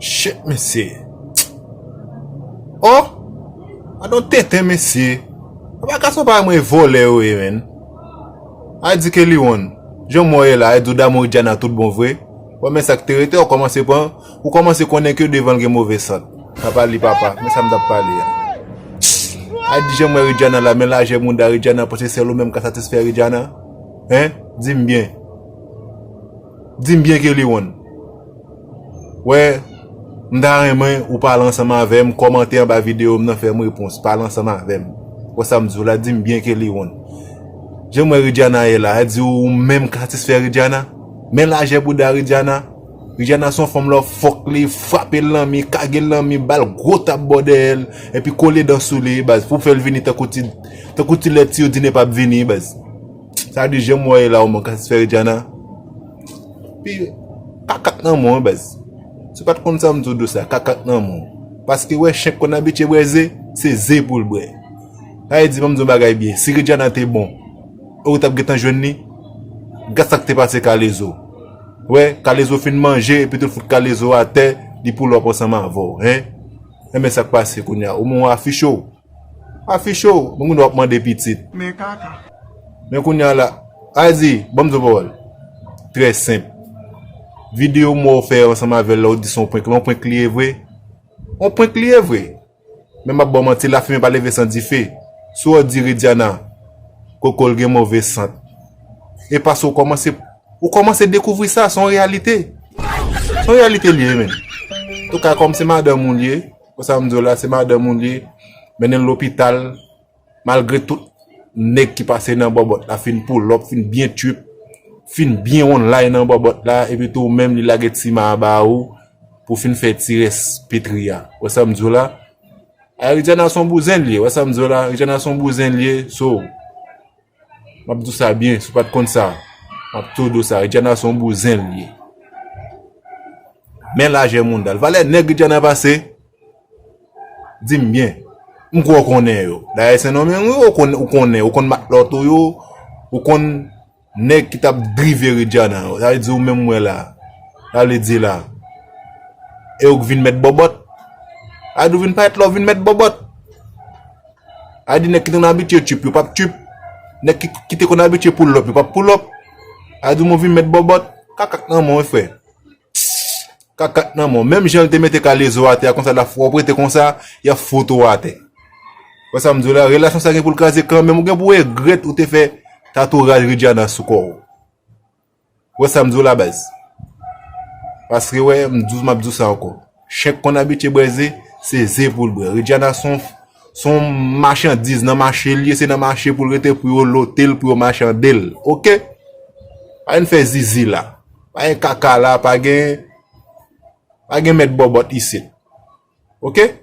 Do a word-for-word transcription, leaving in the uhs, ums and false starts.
Shit, mesye. Oh! Gadon tenten, mesye. Apa gason pa mwen vòlè yo ye, menn. A di Keliwon, jan mwen ye la, a di w damou Ridiana tout bon vre. Bon, men sa k te rete, ou kòmanse pran, ou kòmanse konnen ke devan l gen move sant. Papa li papa, men sa m t ap pale a. A di jan mwen Ridiana la, men lajè mouda Ridiana, panse sèl ou menm ka satisfè Ridiana. Hein? Di m byen. Di m byen Keliwon. Wè, m ta renmen ou pale ansanm avè m, kòmante anba videyo m nan, fè m repons, pale ansanm avè m. Wè sa m di w la, di m byen Keliwon. Jan mwen Ridiana ye la, a di ou menm ka satisfè Ridiana. Men lajè bouda Ridiana. Ridiana se yon fanm lòfòk, li frape l nan mi, kage l nan mi, ba l gwo tap bò dèyè l, epi kole dan sou li, baz, pou fè l vini tankou ti, tankou ti lè ti yo di ne p ap vini, baz. Sa di jan mwen ye la, ou menm ka satisfè Ridiana. Pi, kakak nan mwen, baz. Si w pa t konn sa m di w de sa, kakak nan mwen. Paske wè, chen k konn abitye bwè ze, se ze pou l bwè. Sa vle di, ban m di w bagay byen, si Ridiana te bon, ou t ap gentan jwenn li, gad sa k te pase Kalezo. Wè, Kalezo fin manje, epi tou l fout Kalezo atè, li pull up ansanm avè w, hein? Enben sa k pase kounye a, ou menm w afiche w. Afiche w, moun w ap mande pitit. Men kaka. Men kounye a la, a di, ban m di w pawòl. Trè senp. Videyo m wè w fè ansanm avè l la, ou di se yon prank, yon prank li ye vre. Yon prank li ye vre. Men m ap ba w manti, lafimen pa leve san dife. Si w di Ridiana, koko l gen move sant. E paske w kòmanse, ou kòmanse dekouvri sa, se yon reyalite. Se yon reyalite li ye, menn. Antouka, kòm se madanm ou l ye, Wè sa m di w la, se madanm ou li ye, mennen l lopital, malgre tout nèg ki pase nan bòbòt la fin pull up, fin byen trip, fin byen online nan bòbòt la, epi tou ou menm li lage ti ma ba ou pou fin fè ti rès petri a. Wè sa m di w la? A Ridiana se yon bouzen li ye, wè sa m di w la? Ridiana se yon bouzen li ye, so, m ap di w sa byen, si w pa t konn sa, m ap tou di w sa, Ridiana se yon bouzen li ye. Men lajè mouda l. Valè nèg Ridiana pase, di m byen. M kwè w konnen yo. Dayè se non men wi, ou konnen, ou konnen, ou konn matlòt ou yo, ou konn nèg ki t ap drive Ridiana yo. Sa vle di ou menm mwen la. Sa vle di la. E ou k vin mèt bòbòt. Sa vle di ou vin parèt la, ou vin mèt bòbòt. Sa vle di nèg ki te konn abitye trip, yo p ap trip. Nèg ki, ki te konn abitye pull up, yo p ap pull up. Sa vle di ou vin mèt bòbòt. Kakak nan men w, frè. Kakak nan men w. Menm jan l te mete Kalezo atè a konsa, l ap fè w rete konsa, y ap fout ou atè. Wè sa m di w la, relasyon sa gen pou l kraze kanmenm, ou gen pou regrèt ou te fè tatouaj Ridiana sou kò w. Wè sa m di w la, baz. Paske, wè, m di w, m ap di w sa ankò. Chen k konn abitye bwè ze, se ze pou l bwè. Ridiana se yon, se yon machandiz nan mache l ye, se nan mache pou l rete, pou yo lote l, pou yo machande l. Oke? Pa vin fè zizi la. Pa gen kaka la, pa gen, pa gen mèt bòbòt isit. Oke?